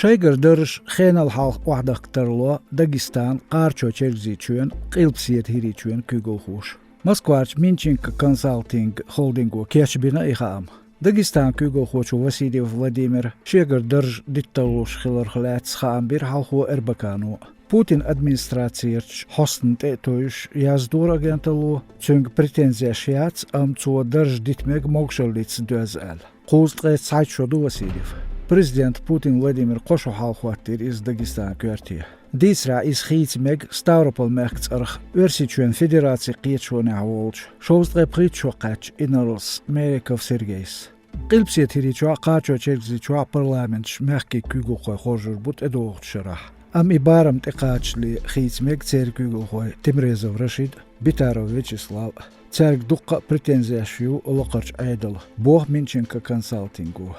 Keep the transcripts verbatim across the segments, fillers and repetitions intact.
Шайгара даржаш хенал хьалха охьадахка тарло Дагестан, Кхарачой-Чергазийчоьн, Къилбаседа ХӀирийчоьн куьйгалхоша. Москварчу Минчинка Консалтинг холдинго кечбина и хаам. Дагестан куьйгалхочо Васильев Владимира шегара дарж дитталуш хиларх лаьцна хаам бира хьалхо РБК-но. Путин администрацерчу хьостана тӀе а тевжаш, яздора агенталло, цуьнга претензеш яц, амма цо дарж дита мега могашаллица доьзна аьлла. Кхузткъе цхьайтта шо ду Васильев. Президента Путин Владимира кхо шо хьалха хӀоттийра иза Дагестан коьрте. Дийцарехь, иза хийца мега Ставрополь-мехка цӀарах Оьрсийчоьнан Федерацин кхеташонехь волчу шовзткъе пхийтта шо кхаьчначу инарлас Мериков Сергейс. Къилбаседа ХӀирийчохь а, Кхарачой-Чергазийчохь а парламенташ мехкийн куьйгалхой хоржур бу тӀедогӀучу шарахь. Амма и барам тӀекхачале хийца мега церан куьйгалхой Темрезов Рашид а, Битаров Вячеслав а. Цаьрга дуккха а претензеш ю лакхарчу Ӏедална, боху Минчинка Консалтинго.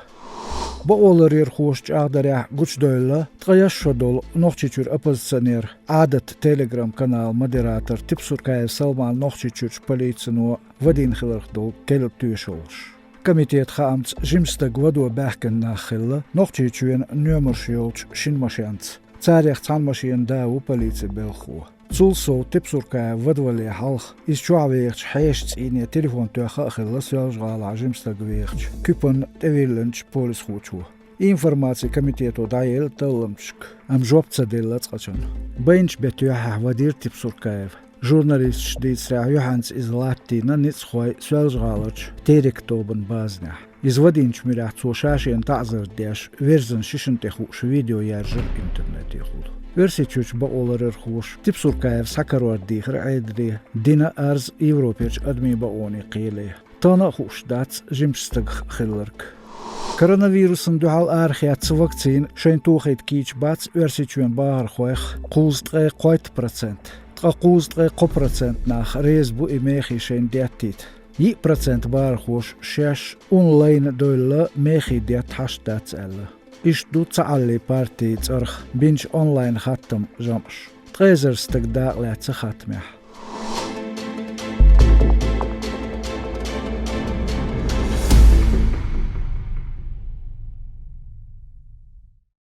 Бакъоларъярхоша чӀагӀдарехь, гучудевлла ткъе исс шо долу Нохчийчуьра оппозиционер, Ӏадат Telegram-каналан модератор Тепсуркаев Салман Нохчийчуьрчу полицино вадийна хиларх долу керла тоьшаллаш. Комитетан хаамца, жима стаг вадо баьхкина нах хилла Нохчийчоьнан номерш йолчу шина машенца. Царех цхьана машенан да ву полицин белхахо. Цул сов, Тепсуркаев вадавалале хьалха, иза чохь вехачу хьешан цӀийне телефон тоьхна а хилла Соьлжа-ГӀалахь жима стаг вехачу куьпанна тӀевиллинчу полисхочо. И информаци комитето дӀаелла талламчашка, амма жоп ца делла цкъачунна. Байначу беттан юьххьехь вадийра Тепсуркаев. Журналисташа дийцарехь, юьхьанца иза латтийна ницкъахой Соьлжа-ГӀаларчу «Терек» тобанан базанехь. Иза вадийначу муьрехь цо ша-шена таӀзар деш, верзина шишна тӀе хууш видео яьржира интернетехула. Оьрсийчуьрчу бакъоларъярхоша Тепсуркаев схьакарор дийхира Ӏедале, дина арз Европерчу адамийн бакъонийн кхеле. Тахана а хууш дац жимачу стагах хилларг. Коронавирусна дуьхьал арахецна вакцина шайна тохийта кийча бац Оьрсийчоьнан бахархойх кхузткъе кхойтта процент. Ткъа кхузткъе кхо процент нах реза бу и мехий шайна деттийта. Йиъ процент бахархоша шаьш ун лайна девлла мехий детта хьашт дац аьлла. Иштта ду Цхьааллин партин цӀарах бинчу онлайн-хаттаман жамӀаш. Ткъе эзар стаг дакъалаьцна хаттамехь.